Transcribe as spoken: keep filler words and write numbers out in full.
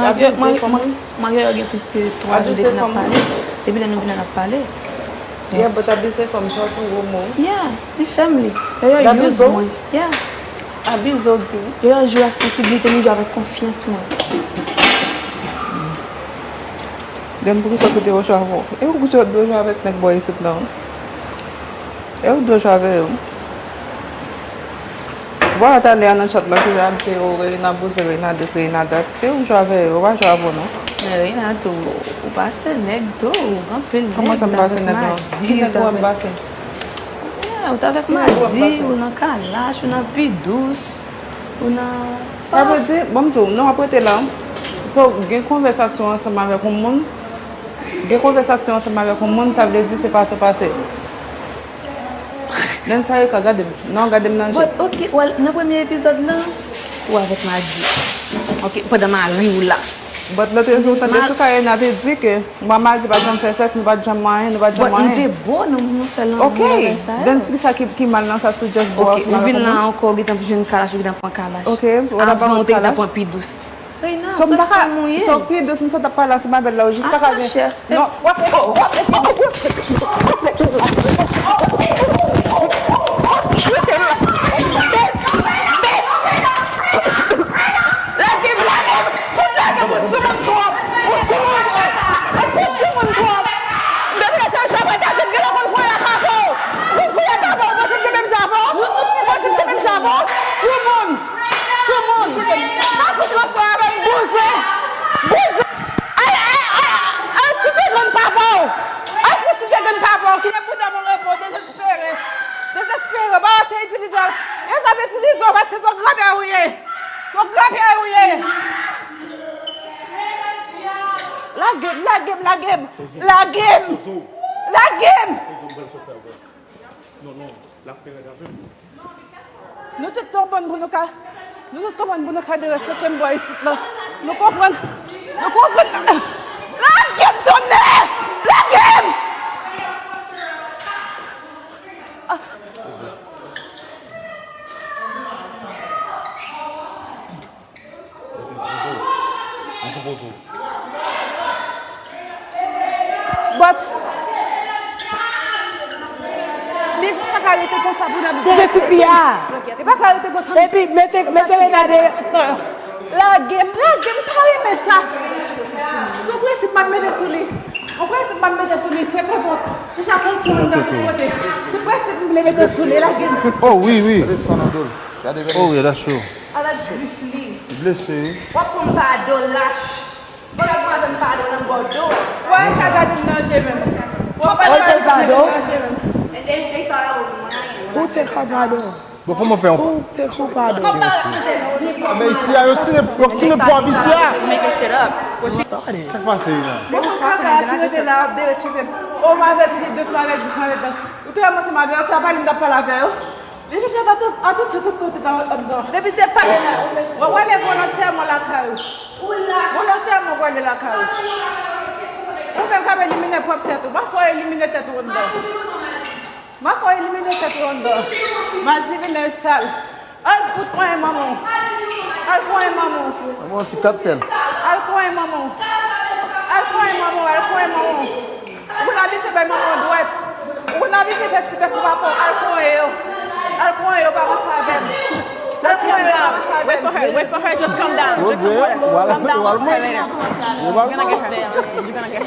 Mwen, mwen, mwen, Yoyo gen plis ke twa jou depi n ap pale. Depi lè nou vin la n ap pale. Yeah, but abize fanm, sa se yon gwo mo. Yeah, li fè m li. Yoyo use mwen. Yeah. Abize w di. Yoyo jwe ak sansiblite m, li jwe avèk konfyans mwen. Then poukisa w kite yo jwe avè w? E poukisa w dwe jwe avèk nèg bò isit la? E ou dwe jwe avè yo. Vwala talè a nan chat la ki ap di yo Reina bouzen, Reina dis, Reina dat. Se ou jwe avè yo, yo pa jwe avè w non. Men Reina tou, ou pase nèg tou, ou gen anpil nèg. Kòman sa m pase nèg non? Ki nèg ou wè m pase? Yeah, ou t avèk Madi, ou nan Kalash, ou nan Pi Dous, ou nan... Sa vle di, bon m di w, non, w ap rete la. So, gen konvèsasyon ansanm avèk yon moun, gen konvèsasyon ansanm avèk yon moun, sa vle di se pase w pase. Nan sa yo ka gade m. Non, gade m nan je. But, ok, well, nan premye epizòd lan, ou avèk Madi. Ok, pandan mari w la. But lòt jou, ou tande sou Karena te di ke mwen Madi pa t janm fè sèks, nou pa t janm manyen, nou pa t janm manyen. But nou te bo, nou, nou fè lanmou, bagay sa yo. Ok, then ki sa ki, ki mal nan sa, sou just bo a, ou vin la ankò, ou gentan jwenn Kalash, ou gentan pran Kalash. Ok, what about Kalash? Avan ou te gentan pran Pi Dous. Reina, so, m pa ka, so, Pi Dous, m sot ap pale ansanm avè l la, ou jis pa ka gen. Non, w ap, w ap, w ap, w ap, lage m, lage m, tout lage m, ou timoun twòp, ou timoun twòp, ou timoun twòp. Depi lè te jwe mwen ta di m genlè konn voye papa w. Ou konn voye papa w, ou panse m te menm jan avè w? Ou panse m te menm jan avè w? Timoun! Timoun! Pa fout ranse avè m, bouzen! Bouzen! Al, al, al, al sou te grann papa w! Al sou te grann papa w ki te pou te bon repo, dezespere! Dezespere! Papa w te itilize w! Yo sa ap itilize w paske se yon grapyè ou ye! Se yon grapyè ou ye! Lage m, lage m, lage m! Lage m! Lage m! Non, non, l ap fè rèd avè m. Nou tout konprann pou nou ka, nou tout konprann pou nou ka derespekte m bò isit la. Nou konprann, nou konprann. Lage m tonnè! Lage m! Ah. But li jis pa ka rete konsa pou n ap dezespere. Li pa ka rete konsa. Epi mete, mete Reina deyò. Lage m, lage m, pa renmen sa. Se yon prensip m ap mete sou li. Yon prensip m ap mete sou li, se tonton. Deja tansyon anndan tout kote. Se prensip m vle mete sou li, lage m. Oh, wi, wi. Gade, gade. Oh, wi, that's true. Ala Bruce Lee. Li blese, wi. W ap pran m pa do lach. Ou pa ka pran avè m pa do nan bò do. Ou pa ka gade m nan je menm. Ou pa ka gade m nan je menm. And then they thought I was lying. Who take her pa do? Bon, kòman fè yon... Who take her pa do? Men isi a, yo simen, yo simen pòv isi a. Making shit up. Sa k pase, wi, la? Bon, kaka ki rete la ap derespekte m. O, m avèk Pi Dous, m avèk Dous, m avèk Dous. Ou te wè m ansanm avè yo, se pa li m t ap pale avè yo. Li chèf, atansyon tout kote nan anndan. Depi se pale la. Ou wè, wè le volontè mwen lakay ou. Volontè mwen wè le lakay ou. Ou menm k ap elimine pwòp tèt ou. M ap fè w elimine tèt ou anndan. M ap fè w elimine tèt ou anndan. Madivinèz sal. Al fout mwen manman w. Al pran manman w. Manman w ti kat tèl. Al pran manman w. Al pran manman w, al pran manman w. Ou konn abitye bay manman w dwèt. Ou konn abitye fè ti bèf pou papa w. Al pran yo. Al pran yo, pa ranse avè m. Al pran yo, pa ranse avè m. Wait for her, wait for her, just calm down. Drink some water. Calm down, we'll see her later. You're gonna get her. You're gonna get her.